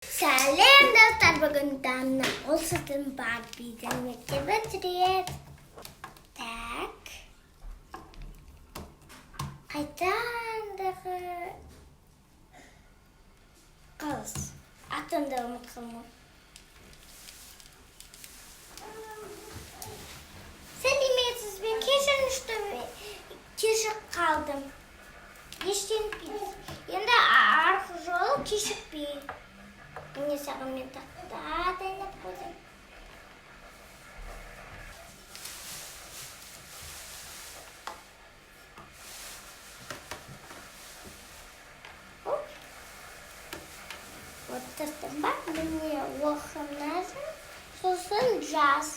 Сәлем, достар! Бүгін Дана Олсыздың Барбидің мектебі түсіреді. Так. Қайтандағы қыз. Атын да ұмытып қалдым. Сәлеметсіз бе? Кешіріңіз, что мен кешігіп қалдым. Ештеңе. Енді арғы жолы кешікпей. Міне, саған мен тақта дайындап қойдым. Оп. Отырдым ба? Міне, оқымнасың. Сосын жаз.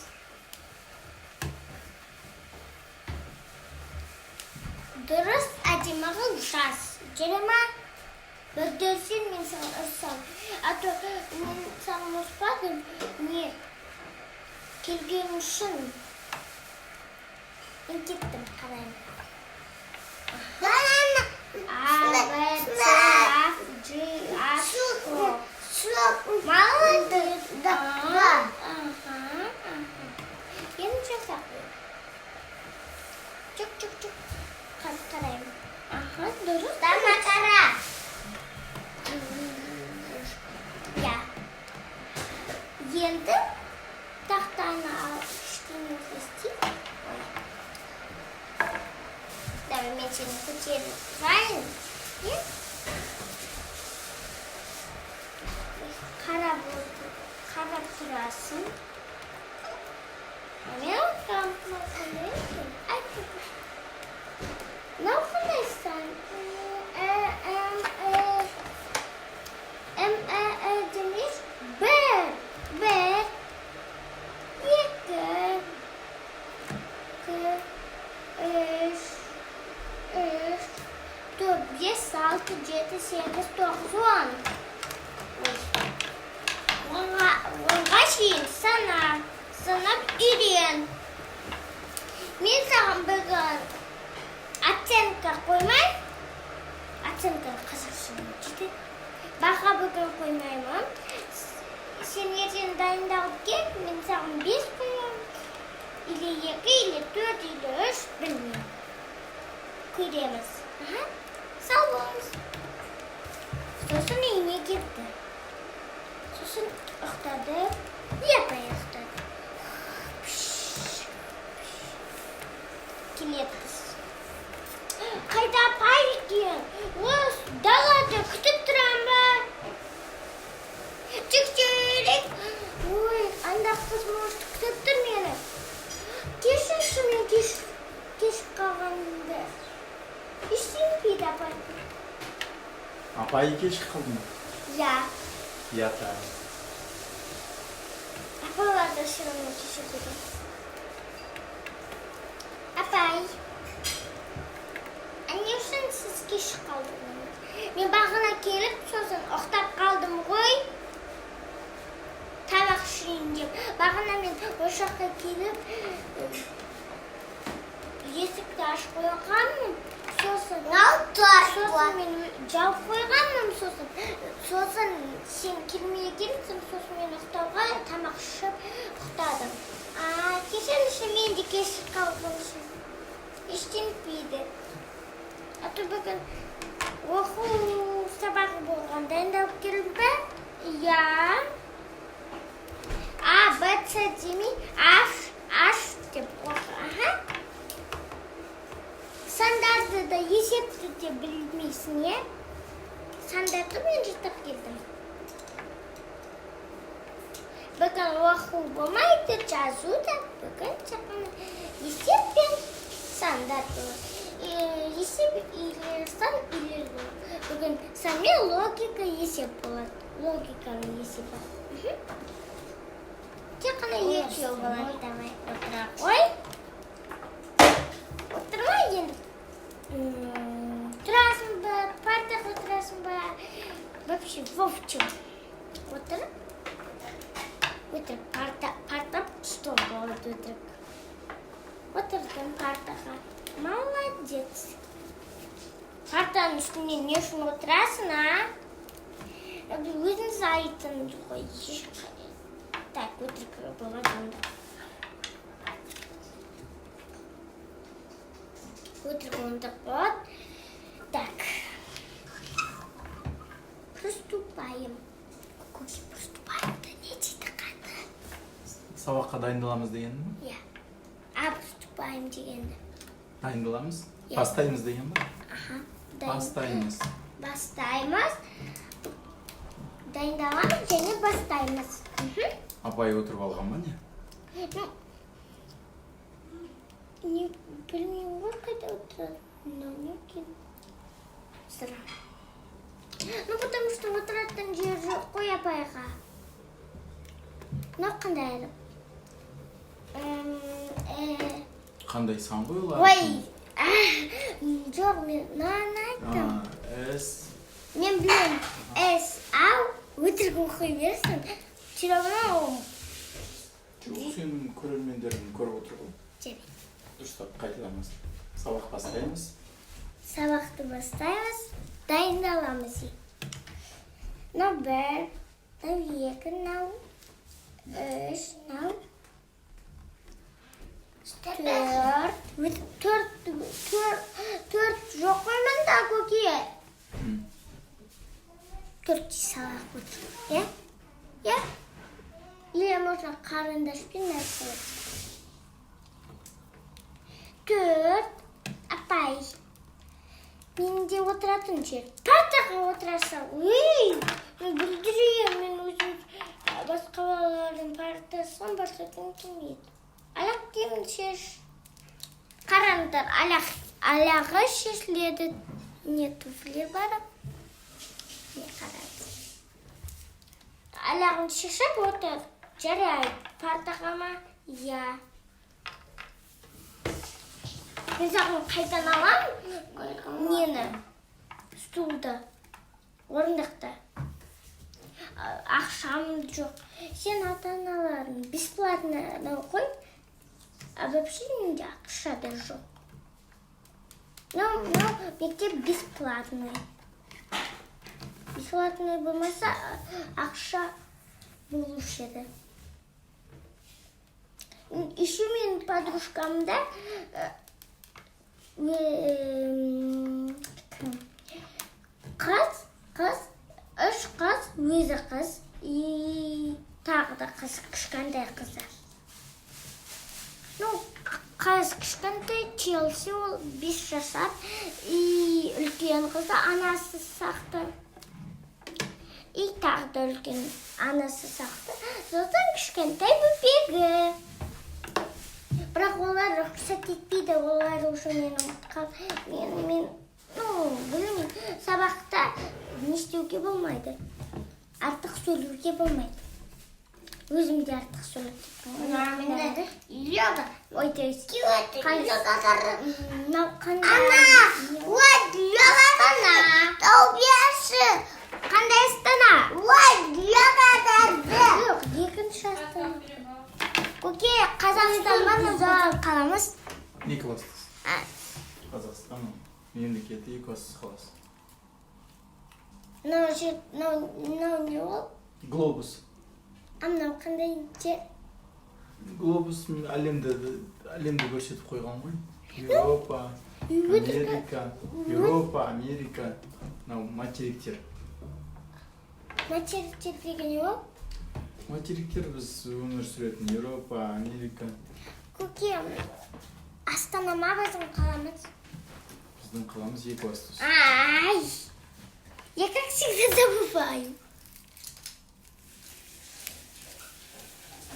Дұрыс, әдемі қылып жаз. Жүре ма? Бүлдірсең, мен саған ұрсам. А то мен саған ұрыспадым. Не келген үшін. Мен кеттім, қараймын. А, Б, С, Ф, G, H, О. Молодец. Ага. Енді жасап. Чук, чук, чук. Қазір қараймын. Аха, дұрыс. Дана, қара. Я. Енді тақтаны алып, кішкене істейік. Ой. Давай, мен сені көтеріп тұрайын. Иә? Қарап отыр, қарап тұрасың. А мен отырамын. Мынау қандай екен? Айт. Мынау қандай сан? Ә, М, Э, М, Ә, Ә демес. Бір, бір, екі, екі, үш, үш, төрт, бес, алты, жеті, сегіз, тоғыз, 10. Ой. 10-ға шейін сана, санап үйрен. Мен саған бүгін оценка қоймай, оценка қазақша не дейді? Баға бүгін қоймаймын. Сен ертең дайындалып кел, мен саған 5 қоямын. Или екі, или төрт, или үш, білмеймін. Көреміз. Аха. Сау болыңыз. Сосын үйіне кетті. Сосын ұйықтады. Апай ұйықтады. Келеді. Қайда апай екен? Осы далада күтіп тұрам ба? Тексерейік. Ой, анда қыз, может, күтіп тұр мені. Кешірші, мен кеш қалғанымды. Ештеңе етпейді, апай. Апай, кешігіп қалдың ба? Иә. Ұят. Апайлар да все равно кешігеді. Апай. А не үшін сіз кешігіп қалдыңыз? Мен бағана келіп, сосын ұйықтап қалдым ғой. Тамақ ішейін деп. Бағана мен осы жаққа келіп, есікті ашып қойғанмын. Сосын сосын мен жауып қойғанмын, сосын сен келмей екенсің, сосын мен ұйықтауға, тамақ ішіп ұйықтадым. А, кешіріңізші, мен де кешігіп қалған үшін. Ештеңе етпейді. А то бүгін оқу сабағы болған, дайындалып келдің бе? Иә. А, Б, С демей, H, H деп оқы. Аха. Сандарды да, есепті де білмейсің, иә? Сандарды мен жаттап келдім. Бүгін оқу болмайды, жазу да, бүгін тек қана есеп пен сандар болады. Есеп или сан, или бүгін сан мен логика, есеп болады. Логиканың есебі. Тек қана екеу болады. Давай, отыра қой. Отырма енді. Тұрасың ба, партаға отырасың ба? Вообще, в общем, отырып, өтірік парта, парта, стол болады өтірік. Отырдым партаға. Молодец. Партаның үстіне не үшін отырасың, а? Өзіңіз айттыңыз ғой. Так, өтірік болады онда. Өтірік онда болады. Так. Приступаем. Көке, приступаем да не дейді қаны? Сабаққа дайындаламыз деген ме? Иә. А, приступаем дегенді. Дайындаламыз? Иә. Бастаймыз деген ба? Аха. Бастаймыз. Бастаймыз. Дайындаламыз және бастаймыз. Мхм. Апай отырып алған ба, не? Ну, не білмеймін ғой қайда отырады. Мынау не екен? Сыра. Ну, потому что отыратын жер жоқ қой апайға. Мынау қандай әріп? Қандай сан ғой олар? Ой, а, жоқ, мен мынаны айттым. А, С. Мен білемін. С, А, өтірік оқи берсін. Все равно. Жоқ, сенің көрермендерің көріп отыр ғой. Жарайды. Дұрыстап қайталамыз. Сабақ бастаймыз. Сабақты бастаймыз, дайындаламыз. Мынау бір, мынау екі, мынау үш, мынау төрт. Төрт, төрт, төрт жоқ қой мында, көке. Төрт дей салайық өтірік. Иә? Иә? Или можно қарындашпен нарисовать. Төрт. Апай. Менде отыратын жер. Партаға отырасың. Үй, мен бүлдірейін, мен өзім басқа балалардың партасына барсатым келмейді. Аяқ киімін шеш. Қараңдар, аяқ, аяғы шешіледі. Не, туфли бар. Не, қараңыз. Аяғын шешіп отыр. Жарайды. Партаға ма? Иә. Мен саған қайдан аламын нені? Стулды. Орындықты. Ақшам жоқ. Сен ата-аналарың бесплатно қой. А вообще менде ақша да жоқ. Ну, мектеп бесплатный. Бесплатный болмаса, ақша болушы еді. Еще менің подружкамда кім? Қыз, үш қыз, өзі қыз, и тағы да қыз, кішкентай қызы. Ну, қыз кішкентай, Челси, ол 5 жасар, и үлкен қызы анасы сақты. И тағы да үлкен анасы сақты. Сосын кішкентай бөпегі. Бірақ олар рұқсат етпейді, олар уже мені ұмытқан. Мен, ну, білмеймін, сабақта не істеуге болмайды. Артық сөйлеуге болмайды. Өзім де артық сөйлеп кеттім. Йога. Ой, то есть, мынау қандай? Ана, вот йога. Астана. Тәубеші. Қандай Астана? Вот йога. Жоқ, екінші Астана. Көке, Қазақстан ба біздің қаламыз? Не класстасыз? А, Қазақстан мемлекеті, Екібастұз қаласы. Мынау жер, мынау не ол? Глобус. А мынау қандай жер? Глобус әлемді көрсетіп қойған ғой. Еуропа, Америка, Еуропа, Америка. Мынау материктер. Материктер деген не ол? Материктер — біз өмір сүретін Еуропа, Америка. Көке, Астана ма біздің қаламыз? Біздің қаламыз Екібастұз. Ай! Я как всегда забываю.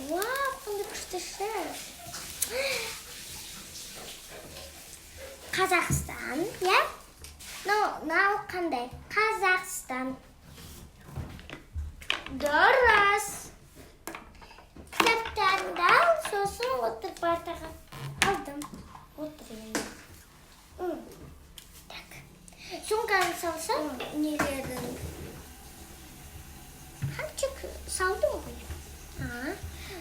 Вау, қандай күшті шаш. Қазақстан, иә? Ну, мынау қандай? Қазақстан. Дұрыс. Кітаптарыңды ал, сосын отыр партаға. Алдым. Отыр енді. Так. Сумканы салсам, нелерін. Ханчик салдым ғой. А,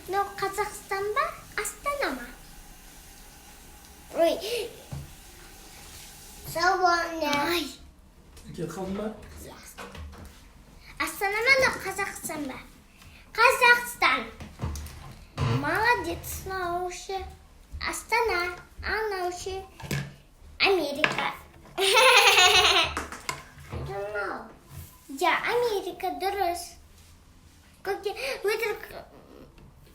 мынау Қазақстан ба, Астана ма? Ой, Сауаны. Ай. Кетіп қалдың ба? Астана ма? Мынау ше? Астана. Анау ше? Америка. I don't know. Я, Америка, дұрыс. Көке, өтірік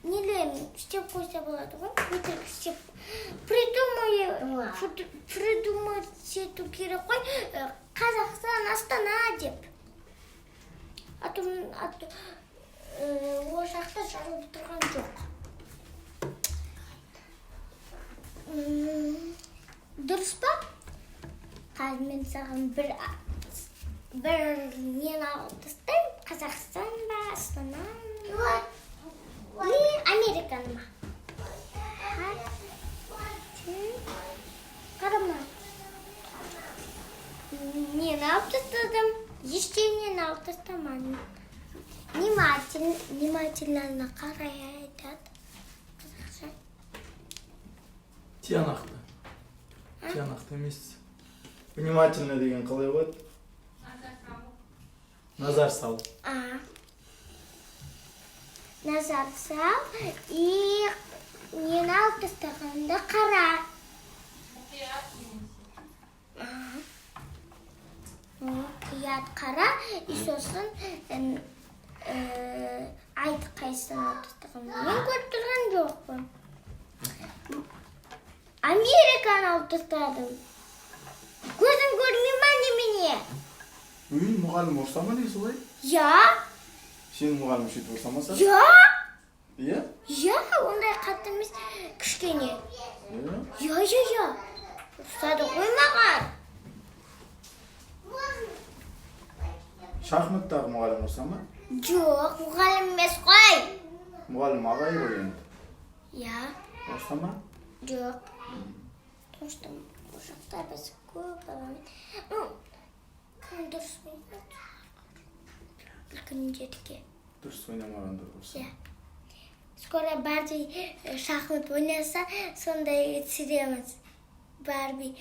нелер істеп қойса болады ғой? Өтірік істеп придумай, придумать ету керек қой. Қазақстан, Астана деп. А то ол жақта жазылып тұрған жоқ. Дұрыс па? Қазір мен саған бір нені алып тастаймын. Қазақстан ба, Астана ма? Или Американы ма? Қарама. Нені алып тастадым? Ештеңені алып тастамадым. Внимательно, внимательно қарай айтады. Қазақша. Тиянақты. Тиянақты емес. Внимательно деген қалай болады? Назар сал. А. Назар сал и нені алып тастағанды қара. А. Мұқият қара и сосын айт қайсысын алып тастағанын. Мен көріп тұрған жоқпын. Американы алып тастадым. Көзім көрмей ма, немене? Үй, мұғалім ұрса ма не солай? Я? Сенің мұғалім сөйтіп ұрса ма саған? Я? Иә? Я, ондай қатты емес, кішкене. Иә? Я. Ұрсады ғой маған. Шахматтағы мұғалім ұрса ма? Жоқ, мұғалім емес қой. Мұғалім ағай ғой енді. Я, Ұрса ма? жоқ. Потому что ол жақта біз көп баламен. Ну, кім дұрыс ойнады? Үлкендерге. Дұрыс ойнамағандар ұрса. Иә. Скоро Барби шахмат ойнаса, сондай түсіреміз. Барби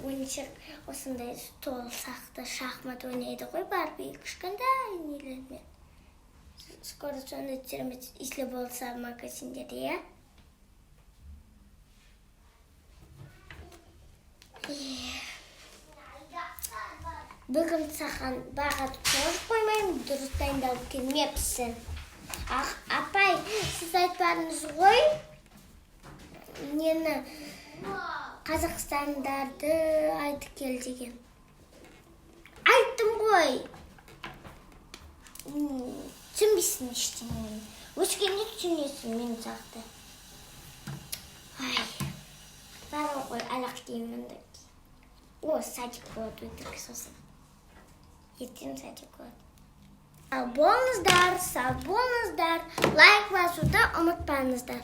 ойыншық осындай стол сақты шахмат ойнайды ғой Барби кішкентай нелермен. Скоро сондай түсіреміз, если болса магазиндерде, иә? Иә. Бүгін саған баға тоже қоймаймын, дұрыс дайындалып келмепсің. Ах, апай, сіз айтпадыңыз ғой, нені Қазақстандарды айтып кел деген. Айттым ғой. Түсінбейсің ештеңені. Өскенде түсінесің мен сияқты. Ай, бар ғой, аяқ киімімді. О, садик болады өтірік сосын. Ертең садик болады. Сау болыңыздар, сау болыңыздар. Лайк басуды ұмытпаңыздар.